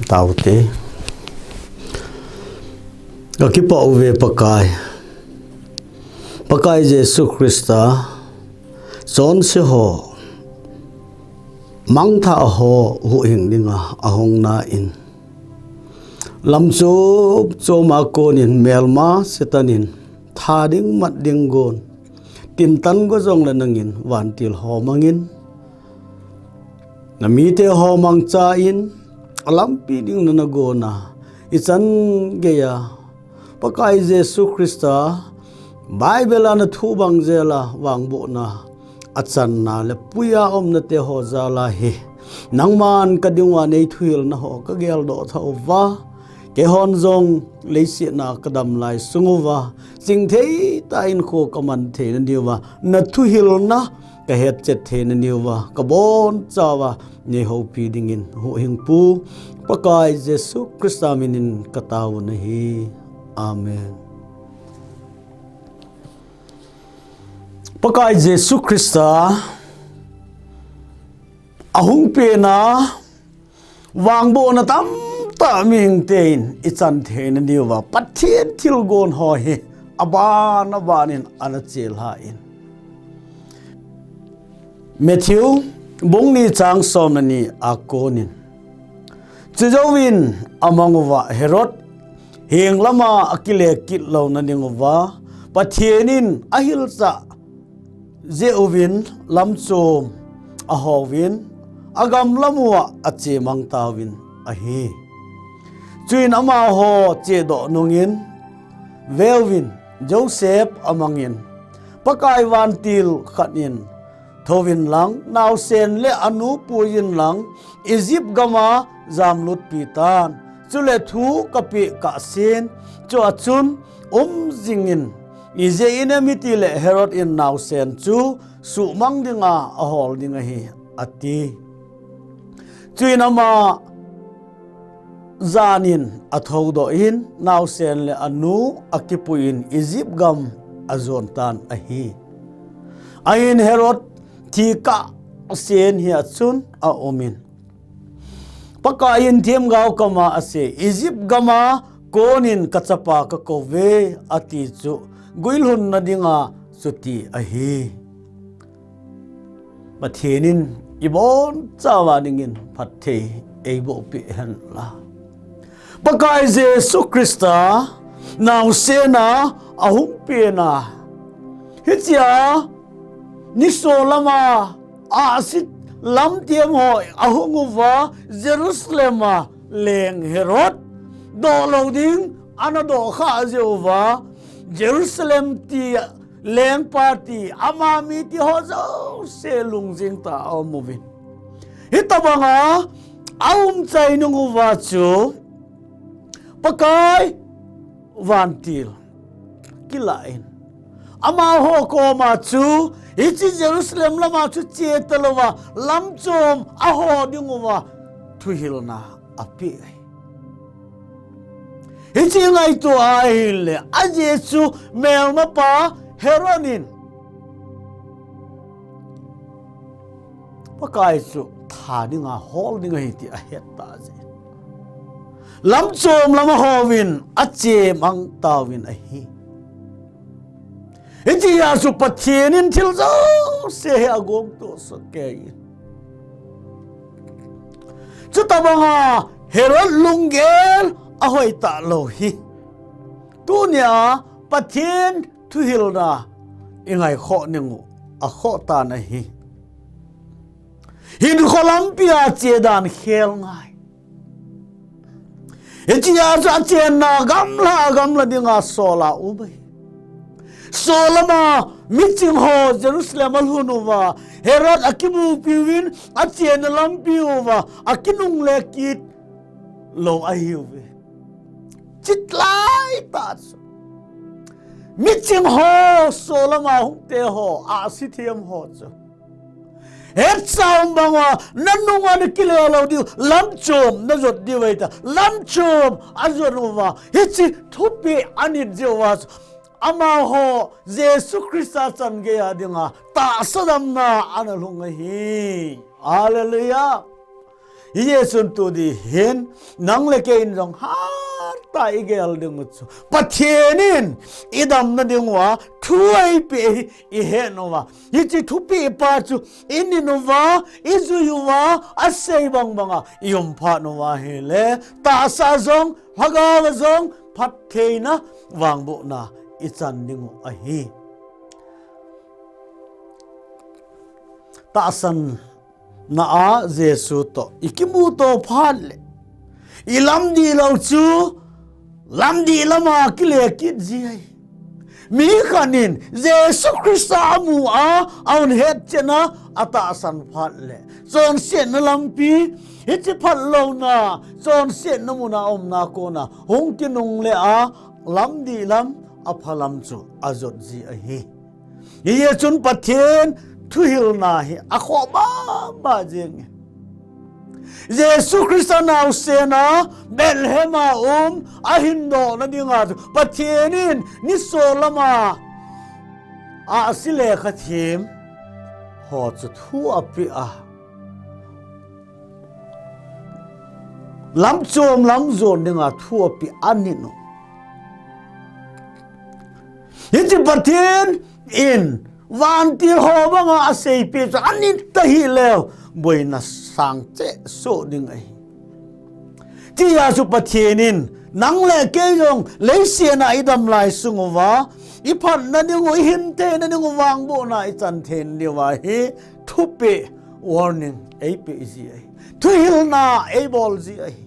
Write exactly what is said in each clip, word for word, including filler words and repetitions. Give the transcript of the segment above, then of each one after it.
Taute. Ka kipah uve Pakai. Pakai Jesu Christa, chonse ho, mangthah ho huhhing dinga ahung na in, lam chom chom a konin melma Satan in tha ding mat ding gon, tin tan go jongle nangin vantil ho mangin, na mite ho mangcha in, a lampi ding na na gona, i chan geiya, Pakai Jesu Christa, Bible a na thu bang jela vangbohna a channa le puiya umna te ho jala hi, nangman ka ding uva nei thuhilna ho ka geldoh tha uva, keihon jong leiset a ka dam lai sung uva, chingthei tah in kho ka man theina diuva, na thuhilna ka hetchet theina diuva, ka bonchauva nei houpi dingin huhhingpu Pakai Jesu Christa minin ka tao u ahi. Amen. Pakai Jesu Christa ahung penna vangbohna tamtah mihingte in i chan theina diuva, Pathen thilgon ho hi aban abanin ana chelha in. Matthew bung ni chang som le ni a konin. Chujouvin amang uva Herod heng lama akile kit louna ding uva, Pathen in ahilchah jeh uvin lamchom ahouvin, agam lam uva achemang tauvin ahi. Chuin amaho chedoh nungin, veuvin, Joseph amangin, Pakai vantil khat in, thouvin lang, naosen le anu puiyin lang, Egypt gama jamlutpi tan. Chule thu kapeh kahsen, chua chun um jingin, ijeh inem itile Herod in naosen chu suhmang dinga ahol ding ahi, ati. Chuin ama janin athoudoh in, naosen le anu akipuiyin Egypt gam ajon tan ahi. Ahin Herod thi kahsen hia chun aumin, Pakai in themgao kama asei, Egypt gama konin kachapa kakou uve, ati chu guilhunna dinga chuti ahi. Pathen in ibonchauva dingin phatthei eiboh peh hen la. Pakai Jesu Christa naosen a ahung penna, hichea nisolam a ahsi lamthem ho ahung uva, Jerusalem a leng Herod doh lou ding ana doh khah jeh uva, Jerusalem ti lengpa ti, ama mite ho jouse lungjing tah a aum uvin. Hitabanga aum chai nung uva chu Pakai vantil kilah in, amaho koma chu hiche Jerusalem lama chu che talouva, lamchom aho ding uva thuhilna apeh ahi. Hiche ngaito ahile, ajeh chu melmapa Herod in Pakai chu tha dinga hol ding ahi ti ahet tah jeh in, lamchom lama houvin achemang tauvin ahi. Hitia chu Pathen in thil jouse hi agongtohsah kei in. Chutabanga Herod lunggel ahoi talou hi, tunia Pathen thuhilna ingaikhoh ningu akhoh tan ahi. Hinkho lampia che dan khel ngai. Hichea chu achenna gamla, gamla dinga sol a um ahi. Solama miching ho Jerusalem alhun uva, Herod akimupi uvin, achenna lampi uva akinungle kit lou ahiuve. Chulai tah chu miching ho, solama hungte ho, ahsi them ho chu hetsa um banga nanunga nakile lou diu, lamchom najot diu ahitai. Lamchom ajot uva, hiche thupeh anit jeh uva chu amaho Jesu Christa chan geiya dinga tahsa damna ana lhung ahi. Hallelujah. Hijeh chun tu dihin nang le kei in jong hatah a igel ding u chu Pathen in idamna ding uva thu eipeh hi ihet uva, hiche thupeh pa chu inin uva, ijui uva, asei bang banga ium phat uva ahile, tahsa jong, lhagao jong, phattheina, vangbohna ichan ding u ahi. Tahsan na a Jesu toh ikimuto phat le, ilamdih lou chu lamdih lama kile kit ji ahi. Mi khat in Jesu Christa amu a, ahung hetchet a, atahsan phat le, chonsetna lampi, hiche phatlouna, chonsetna muna aumna kona hung kinungle a, lamdih lam, apha lam chu ajot ji ahi. Hijeh chun Pathen thuhilna hi akhoh mama jing e. Jesu Christa naosen a Bethlehem a um, ahindohna dinga chu Pathen in nisolam a, ahsi lekha them ho chu thu apeh a, lamchom lamjon dinga thu apeh anin u. Hiche Pathen in vantil ho banga aseipeh chu anin tahih leu, boina sang cheh soh ding ahi. Tia chu Pathen in nang le kei jong leiset a idam lai sung uva, iphatna ding u, ihin theina ding u, vangbohna ichan theina ding uva hi thupeh, warning, eipeh ji ahi. Thuhilna eibol ji ahi.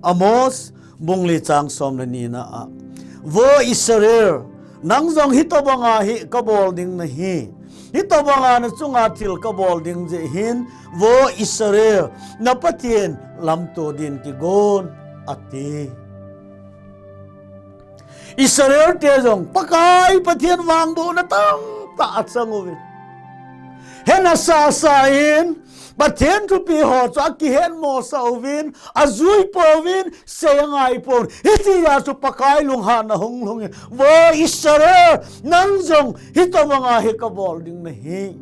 Amos bung li chang som le nina a, Vo Israel, nang jong hitobanga hi kabol ding nahi. Hitobanga nachunga thil kabol ding jeh hin, Vo Israel, na Pathen lamto din kigon, ati. Israel te jong Pakai Pathen vangbohna tamtah achang uvin, hena sasa in, Pathen thupeh ho chu akihetmosah uvin, ajui pouvin, sei angai pouvin. Hitia chu Pakai lunghanna hung lhungin, Vo Israel, nang jong hitobanga hi kabol ding nahi.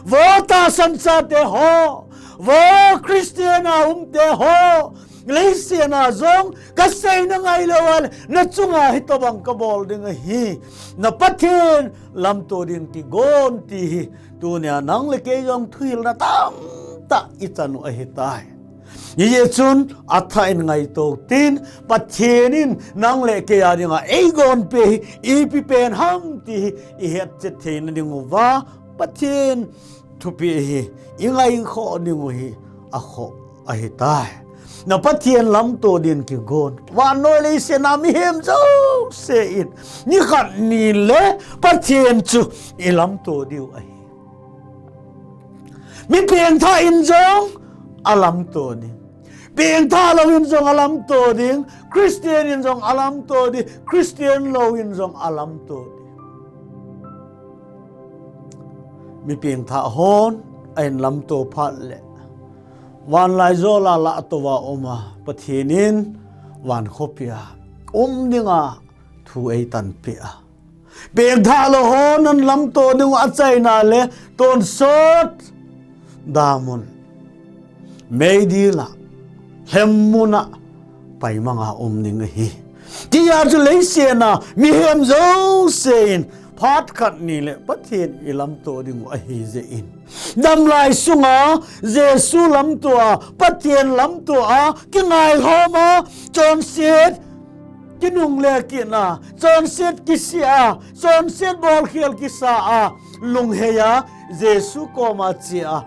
Vo tahsan chate ho, vo Christian a umte ho, leiset a jong kaseina ngailou a le, nachunga hitobang kabol ding ahi. Na Pathen lamto din kigon, ti hi tunia nang le kei jong thuhilna tamtah ichan u ahitai. Hijeh chun athah in ngaito tin, Pathen in nang le kei a dinga eigonpeh hi ipi pen ham ti hi ihetchet theina ding uva, Pathen thupeh hi ingaikhoh ding u hi akhoh ahitai. Na Pathen lamto din kigon. Vannoi leiset a mihem jouse in nikhat nile Pathen chu ilamto diu ahi. Mi pengthah in jong alamto ding. Pengthah lou in jong alamto ding. Christian in jong alamto ding. Christian lou in jong alamto ding. Mi pengthah hon ahin lamto phat le, vanlaijol a lah a tou a um a, Pathen in van khopi a um dinga thu eitanpeh a. Pengthah lou hon alamto ding u achaina le tonsot damun, meidil a, lhem mun a paimang a um ding ahi. Tia chu leiset a mihem jouse in phat khat nile Pathen ilamto ding u ahi jeh in, damlai sunga Jesu lamto a, Pathen lamto a, kingailhom a, chonset kinungle kit na, chonset kisih a, chonset bolkhel kisa a, lunghei a, Jesu koma che a,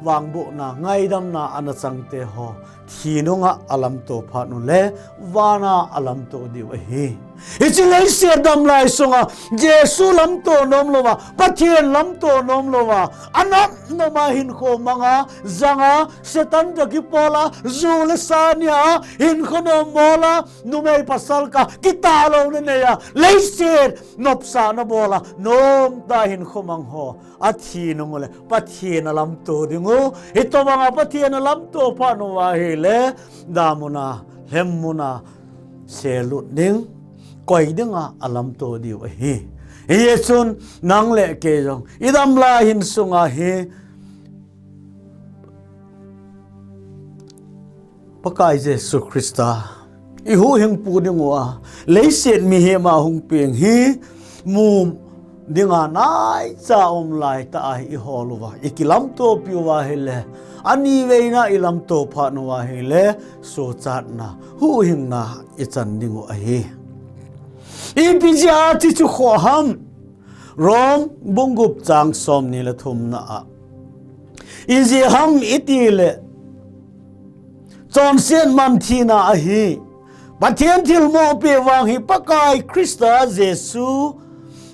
vangbohna, ngaidamna ana changte ho thi nunga alamto phat u le, vana alamto diu ahi. Hiche leiset damlai sunga Jesu lamto nom louva, Pathen lamto nom louva, anop nop a hinkho manga, janga, Satan toh kipola, ju le sa nia, hinkho nom bola, numei pasal kah kitahlouna nei a, leiset nopsahna bola, nomtah a hinkho mang ho athi nung u le, Pathen alamto ding u, hitobanga Pathen alamto phat uva ahile, damun a, lhem mun a, selut ding, koi dinga alamto diu ahi. Hijeh chun nang le kei jong idamlai hin sunga hi Pakai Jesu Christa i huhhingpu ding uva leiset mihem a hung peng hi mu dinga naicha um lai tah a i hol uva, i kilamtopi uva ahile, ani veina i lamto phat uva ahile, suhchatna, huhhingna i chan ding u ahi. Ipi jeh a ti chu khoh ham? Rom bung gup chang somni le thumna a. Ijeh ham itile, chonset man thina ahi. Pathen thilmoh peh vang hi Pakai Christa Jesu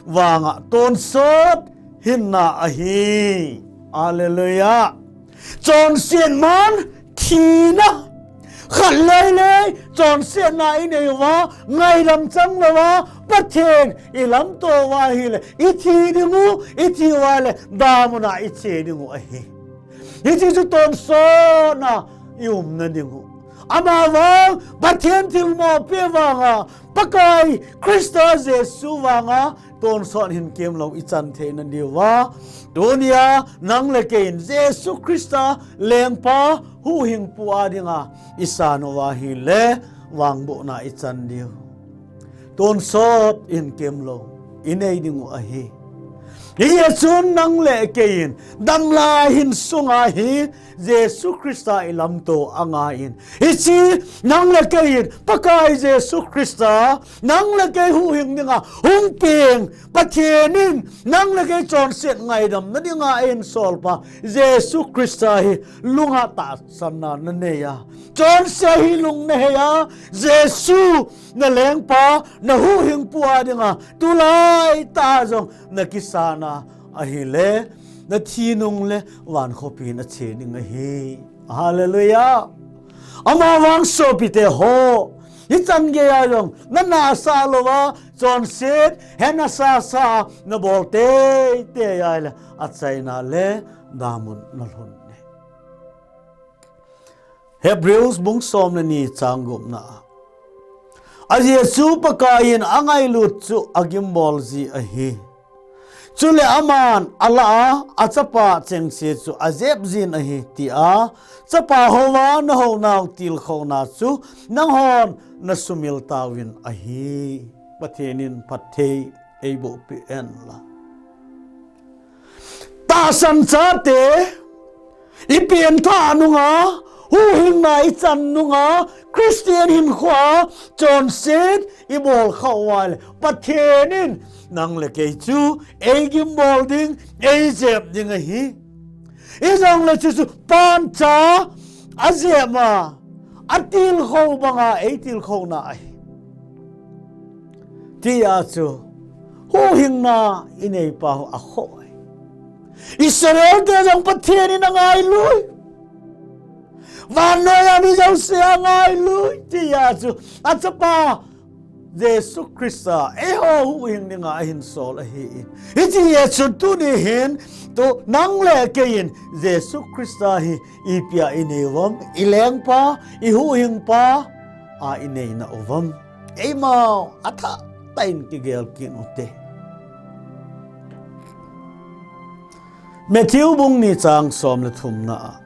vanga tonsot hinna ahi. Hallelujah. Chonset man thina. Khat lei lei chonsetna i nei uva, ngaidam chang louva, Pathen i lamto uva ahile, i thi ding u, i thi uva le, damuna i che ding u ahi. Hiche chu tonsotna i umna ding u. Amavang, Pathen thilmoh peh vanga, Pakai Christa Jesu vanga, tonsot hinkemlou i chan theina diuva, tunia nang le kei in Jesu Christa lengpa huhhingpu a dinga i san uva ahile, vangbohna i chan diu. Tonsot hinkemlou i nei ding u ahi. Hijeh chun nang le kei in damlai hin sunga hi Jesu Christa i lamto angaiyin. Hiche nang le kei in Pakai Jesu Christa nang le kei huhhing dinga hung peng Pathen in nang le kei chonset ngaidamna dinga eihin solpa Jesu Christa hi lunga tahsanna na nei a, chonse hi lung na hei a, Jesu na lengpa, na huhhingpu a dinga tulai tah jong na kisan a ahile, na thi nung le van khopi na che ding ahi. Hallelujah. Amavang sopite ho, hichan geiya jong na nasa louva, chonset hena sasa na bol teitei ahile, achaina le damun na lhun e. Hebrews bung som le ni chang gupna a, ajeh chu Pakaiyin angailut chu agimbol ji ahi. Chule aman alah a, achapa chengse chu ajep jin ahi, tia chapa houva na hounau tilkhouna chu nanghon na sumil tauvin ahi. Pathen in phatthei eiboh peh hen lang. Tahsan chate, i pengthah nunga, huhhingna i chan nunga, Christian hinkhoa chonset i bol khah uva le, Pathen in nang le kei chu eigimbol ding, eijep ding ahi. Hijongle chuchu pancha ajep a, atilkhou banga eitilkhouna ahi. Tia chu huhhingna i neipa ho akhoh e. Israel te jong Pathen in angailui. Vannoiya mi jouse angailui. Tia chu achapa Jesu Christa eiho huhhing dinga ahin sol ahin. Hiche jeh chun tuni hin tu nang le kei in Jesu Christa hi ipi a i nei uvam, i lengpa, i huhhingpa a i neina uvam. Eimau athah tah in kigel kit ute. Matthew bung ni chang som le thumna a,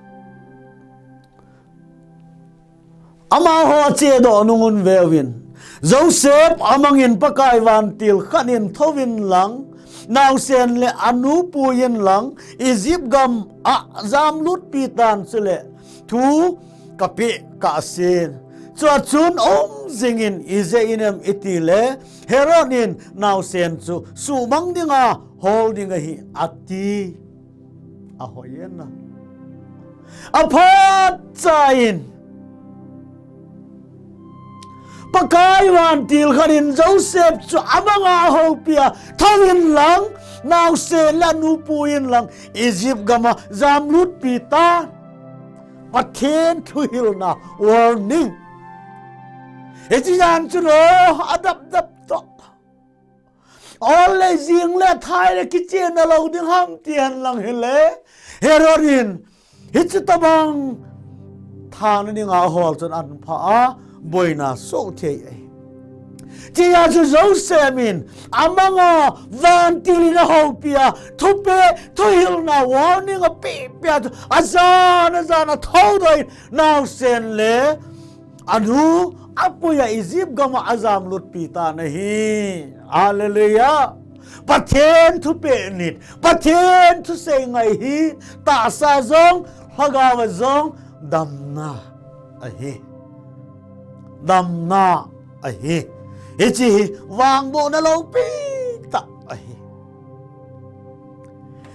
amaho achedoh nung un veuvin, Joseph amangin Pakai vantil khat in thouvin lang, naosen le anu puiyin lang, Egypt gam a jamlutpi tan, chule thu kapeh kahsen. Chua chun um jingin, ijeh inem itile, Herod in naosen chu suhmang dinga hol ding ahi, ati. Ahoi e na. Aphat cha in Pakai vantil khat in Joseph chu amanga ahoupi a, thouvin lang, naosen le anu puiyin lang, Egypt gam a jamlutpi tan. Pathen thuhilna, warning. Hiche jan chu lo, adap dap toh. Ol le jing le thai le kichena lou ding ham ti hen lang hile, Herod in hiche tobang thana dinga ahol chun ahin pha a, boina soh thei ahi. Tia chu Joseph in amanga vantil in ahoupi a, thupeh, thuhilna warning apeh peh a chu ajan ajan a thoudoh in naosen le anu apuia Egypt gam a ajam lutpi tan ahi. Hallelujah. Pathen thupeh nit, Pathen thusei ngai hi tahsa jong, lhagao a jong damna ahi. Damna ahi. Hiche hi vangbohna loupi tah ahi.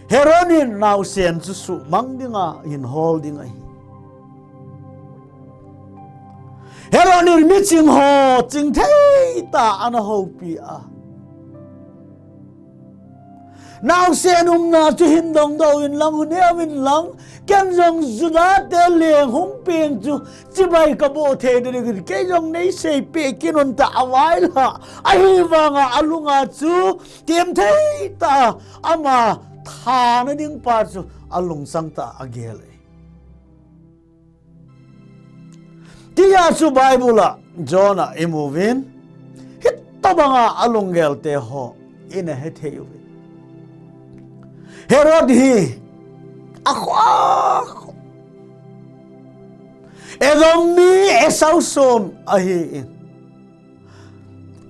Herod in naosen chu suhmang dinga hin hol ding ahi. Herod in miching ho chingthei tah a ana houpi a, naosen umna chu hin dongdoh in lang, hun heu in lang, ken jong Juda te leng hung peng chu chibai kaboh thei ding, kei jong nei seipeh kit un tia avai lha. Ahivanga alunga chu themthei tah a ama thana ding pa chu alungsang tah a agel e. Tia chu Bible a John a imu uvin, hitobanga alunggel te ho ina hethei uve. Herod hi akhoh, Edom mi Esau son ahin,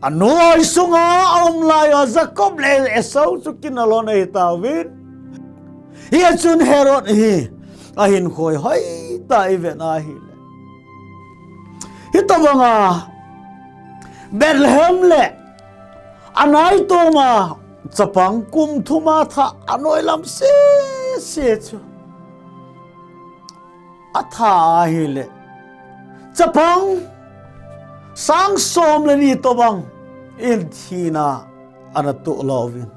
anoi sunga aum lai a Jacob le Esau chu kinalon ahi tauvin. Hia chun Herod hi ahinkho hi hoitah a ivet na ahile, hitobanga Bethlehem le anaitom a chapang kum thum a thah anoi lam sese chu atha ahile, chapang sang som le ni tobang in thina ana toh louvin.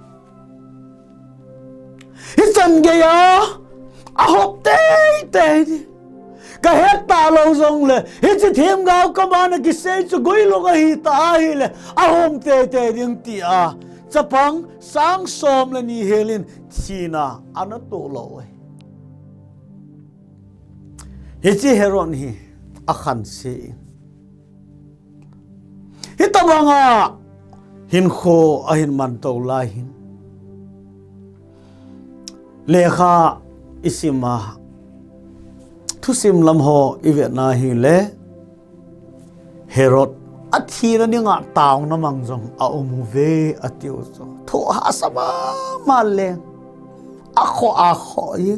Hichan geiya ahop teitei ding. Kahet talou jongle, hiche themgao kaman a kisei chu guilhung ahitah ahile, ahom teitei ding tia chapang sang som le ni helin thina ana toh lou ahi. Hiche Herod hi akhanse in, hitobanga hinkho ahin mantou lai hin, lekha isim a, thusim lam ho ivet na ahile, Herod athina dinga taona mang jong aum uve atiu chu. Thoh hahsa mama leng, akhoh akhoh e.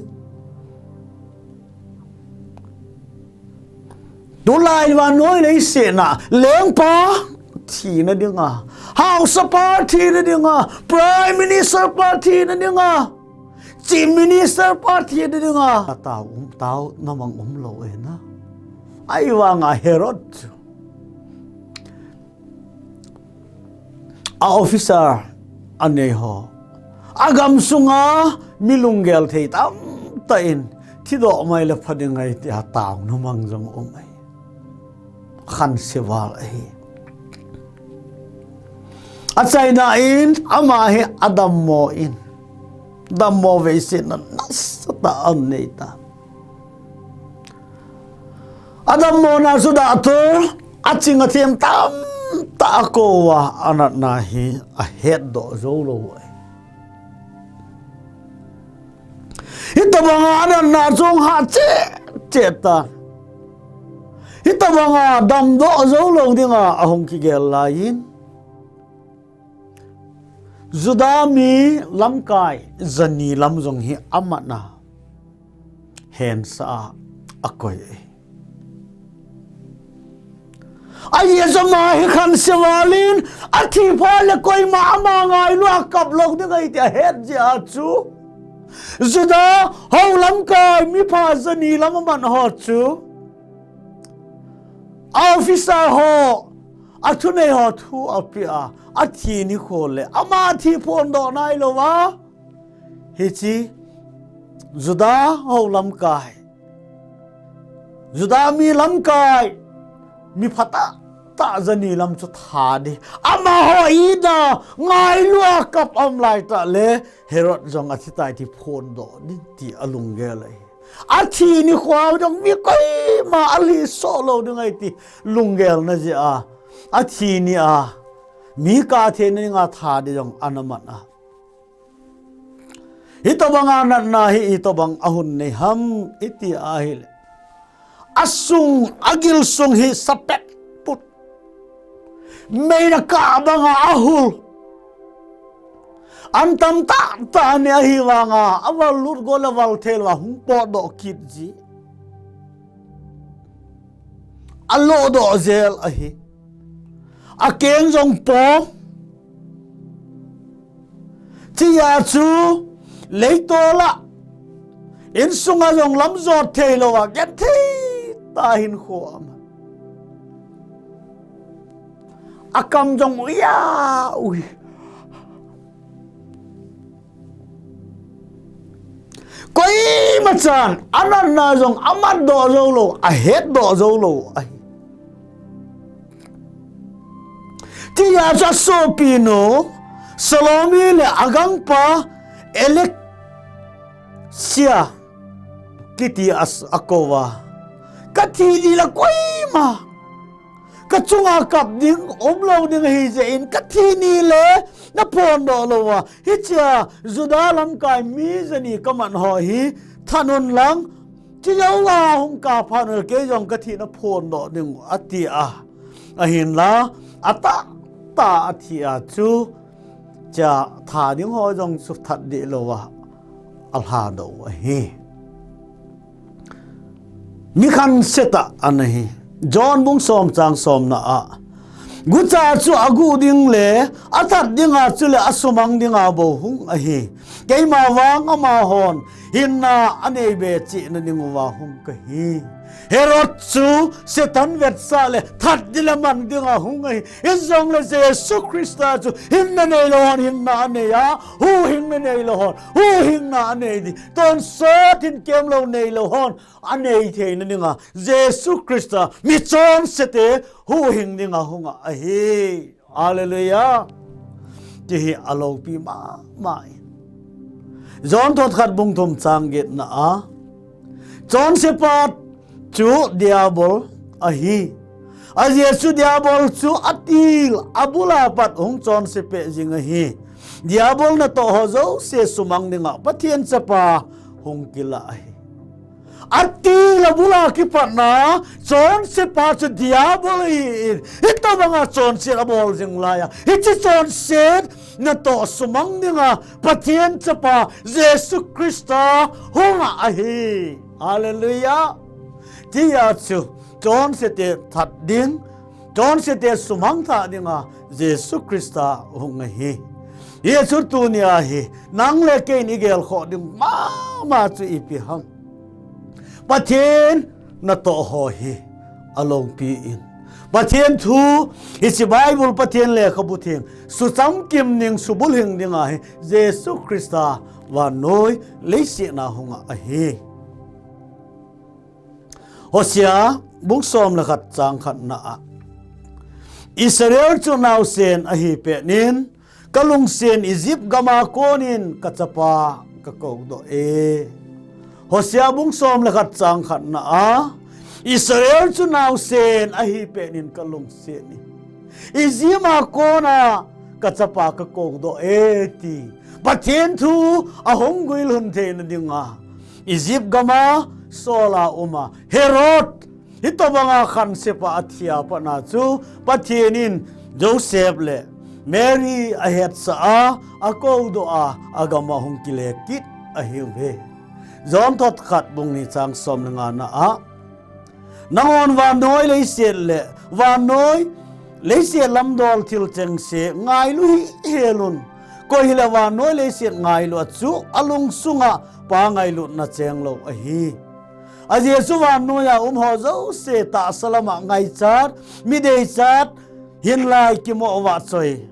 Tulai vannoi leiset a lengpa thina dinga, haosapa thina dinga, Prime Minister pa thina dinga, Chief Minister pa thina dinga, tao um, taona mang umlou e na. Ahivanga Herod chu a officer anei ho, agam sunga mi lunggel thei tamtah in, thidoh mai le pha ding ahi tia taona mang jong um ahi. Khanse val ahi. Achaina in ama hi adammo in, dammo veisetna nasatah a anei tan. Adammona chu doctor, aching athem tamtah a akou a, anatna hi ahetdoh joulou ahi. Hitobanga anatna chu ahung hah cheh cheh tan. Hitobanga damdoh joulou dinga ahung kigel laiyin, Juda mi lamkai jani lam jong hi amatna hensah a akoi e. Ajeh chu ama hi khanse val in, athi phat le koima ama ngailua kap lou ding ahi tia ahet jeh a chu, Juda hou lamkai mipha jani lam amat ho chu, a officer ho, athunei ho thu apeh a, athi nikho le ama thi phondoh nailouva, hiche Juda hou lamkai, Juda mi lamkai, mi phatah tah jani lam chu that ding, amaho ina ngailua kap aum laitah le, Herod jong athi tai ti phondoh ding ti alunggel ahi. Athi nikho jong mi koima alhisoh lou ding ahi ti lunggelna jeh a, athi ni a mi kah theina dinga tha ding jong ana man a. Hitobanga natna hi itobang a hun nei ham iti ahile, asung, agil sung hi sapet put. Meina kah banga ahul. An tam tahtah ni ahivanga, aval lut go le val thei lou a hung potdoh kit ji. Alodoh jel ahi. Akeng jong pom. Tia chu leitol a, insunga jong lamjot thei lou a, genthei tah hinkho ama. Akam jong uia ui. Koima chan, anatna jong amatdoh jou lou, ahetdoh jou lou ahi. Tia chu asopinu Salome le agangpa Alexia kiti a, akou a. Kathi ni le koima kachunga kap ding umlou ding ahi jeh in, kathi ni le naphondoh lou a. Hichea Juda lamkai mi jani kaman ho hi thanom lang, chujou a hung kap phat le kei jong kathi naphondoh ding u ati a. Ahinla, atahtah athi a chu, chea tha ding ho jong chu that dih lou a, alhadoh u ahi. Mi khansetah ana hi. John bung som chang somna a, gucha chu agu ding le athat dinga chule asumang dinga bou hung ahi. Keima vang amahon hinna anei be chihna dinguva hung kahi. Herod chu Satan vetsah le that ding le mang dinga hung ahi. Hijongle Jesu Christa chu hinna neilou hon hinna anei a, huhhingna neilou hon huhhingna anei ding. Tonsot hinkemlou neilou hon anei theina dinga Jesu Christa michonsete huhhing dinga hunga ahi. Hallelujah. Tihi aloupi mama in. John thot khat bung thum chang getna a, chonsepa chu Diabol ahi. Ajeh chu Diabol chu atil abula pat hung chonse peh jing ahi. Diabol natoh ho jouse sumang dinga Pathen chapa hung kilah ahi. Atil abula kipatna chonsepa chu Diabol ahin, hitobanga chonset abol jing laiya, hiche chonset natoh sumang dinga Pathen chapa Jesu Christa hunga ahi. Hallelujah. Tia chu chonsete that ding, chonsete sumang thah dinga Jesu Christa hung ahi. Hichu tunia hi nang le kei in igel khoh ding mama chu ipi ham? Pathen natoh ho hi aloupi in, Pathen thu, hiche Bible, Pathen lekhabu theng suchamkim ding, subulhing dinga hi Jesu Christa vannoi leiset a hunga ahi. Hosea bung som le khat chang khatna a, Israel chu naosen ahi pet in, kalungset in Egypt gama konin kachapa kakoudoh e. Hosea bung som le khat chang khatna a, Israel chu naosen ahi pet in kalungset in Egypt a kona kachapa kakoudoh e ti. Pathen thu ahung guilhun theina dinga Egypt gama sola uma Herod, hitobanga khansepa athia patna chu Pathen in Joseph le Mary ahetsah a, akoudoh a, agama hung kile kit ahiuve. John thot khat bung ni chang som le ngana a, nanghon vannoi leiset le vannoi leiset lamdol thil chengse ngailu hih helun. Koi hile vannoi leiset ngailu a chu alungsunga Pa ngailutna chenglou ahi. Ajeh chu vannoiya um ho jouse tahsa lama ngaichat, mi deichat, hinlai kimoh vahchoi,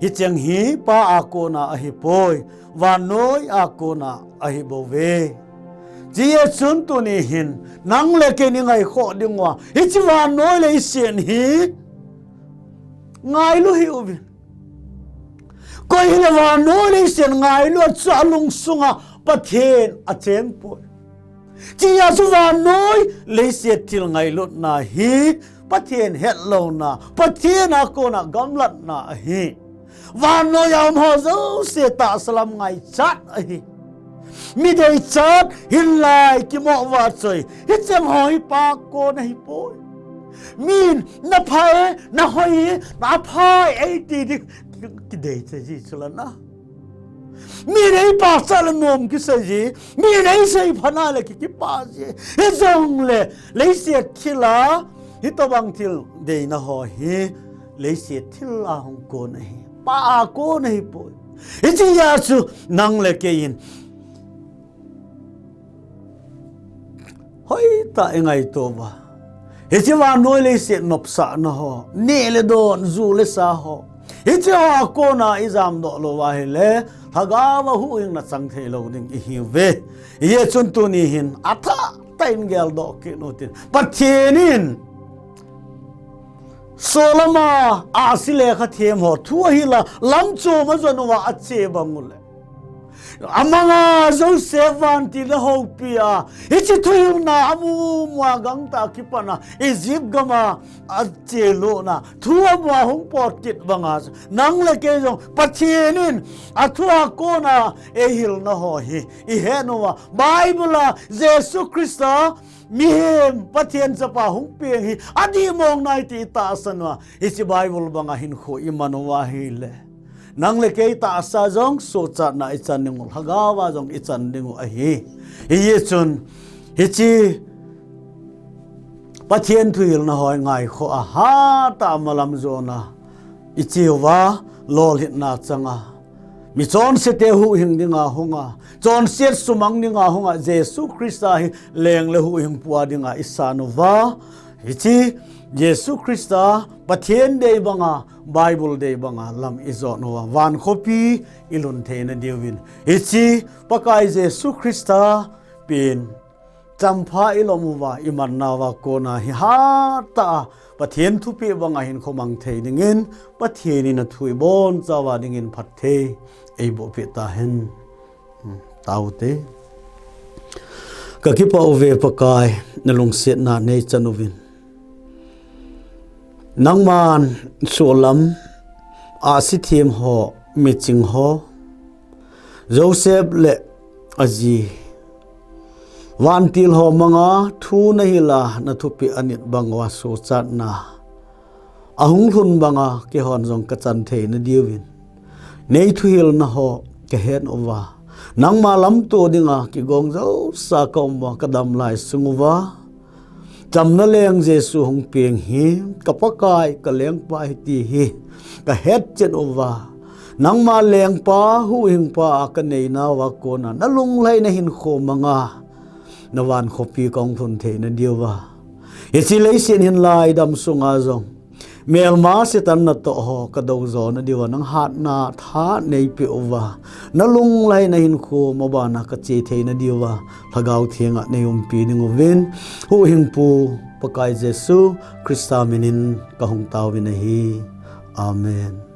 hicheng hi Pa a kona ahipoi, vannoi a kona ahibouve. Hijeh chun tuni hin nang le kei in ingaikhoh dinguva hiche vannoi leiset hi ngailu hih uvin. Koi hile vannoi leiset ngailu a chu alungsunga Pathen achengpoi. Chijeh chun vannoi leiset thil ngailutna hi Pathen hetlouna, Pathen a kona gamlatna ahi. Vannoi a um ho jouse tahsa lam ngaichat ahi. Mi deichat, hinlai kimoh vah choi, hicheng ho hi Pa a kon ahipoi. Min na pha e, na hoi e, na pha e eiti ding kidei thei ji chu la na. Min eipachat le nom kisei ji, min eisei phat na le ki, kipah ji. Hijongle leiset thil a hitobang thil deina ho hi leiset thil a hung kon ahi. Pa a kon ahipoi. Hichea chu nang le kei in hoitah a i ngaito uva, hiche vannoi leiset nopsahna ho, neh le don, ju le sa ho, hiche ho a kona i jamdoh lou uva ahile, lhagao a huhhingna chang thei lou ding i hiuve. Hijeh chun tuni hin athah tah in geldoh kit u hitin. Pathen in Solomon a ahsi lekha them ho thu ahil a, lamchom a jon uva ache bang u le, amanga Joseph vantil a houpi a, hiche thuhilna amu mu a gangtah a kipat a Egypt gam a ache lutna thu amu a hung pot kit banga, nang le kei jong Pathen in athu a kona eihilna ho hi i het uva, Bible a Jesu Christa mihem Pathen chapa hung peng hi adih mong nai ti i tahsan uva, hiche Bible banga hinkho i man uva ahile, nang le kei tahsa jong sochatna i chan ding u, lhagao a jong i chan ding u ahi. Hijeh chun hiche Pathen thuhilna ho i ngaikhoh a, hatah a malam jon a i che uva, lolhinna chang a, mi chonse te huhhing dinga hung a, chonset sumang dinga hung a, Jesu Christa hi leng le huhhingpu a dinga i san uva, hiche Jesu Christa Pathen dei banga, Bible dei banga lam i jot uva, vankhopi i lhun theina diuvin, hiche Pakai Jesu Christa pen champha i lom uva, i manna uva kona hi hatah a Pathen thupeh banga hinkho mang thei dingin, Pathen in athu i boncha uva dingin phatthei eiboh peh tahen. Hmm, tao te. Ka kipah uve Pakai, na lungsetna nei chan uvin. Nangman solam, ahsi them ho, miching ho, Joseph le aji, vantil ho manga thu na hil a, na thupeh anit bang uva sochatna ahung lhun banga keihon jong ka chan theina diuvin, nei thuhilna ho ka het uva, nangma lamto dinga kigong jousa ka um uva, ka damlai sung uva, chamna leng Jesu hung peng hi ka Pakai, ka Lengpa ahi ti hi ka hetchen uva, nangma Lengpa, huhhingpa a ka neina uva kona na lunglhaina hinkho manga na vankhopi ka hung lhun theina diuva, hiche leiset hinlai dam sunga jong melma Satan natoh ho ka dou jona diuva, nang hatna tha nei peh uva, na lunglhaina hinkho mabana ka che theina diuva, Lhagao Theng a nei umpi ding uvin, huhhingpu Pakai Jesu Christa minin ka hung taovin ahi. Amen.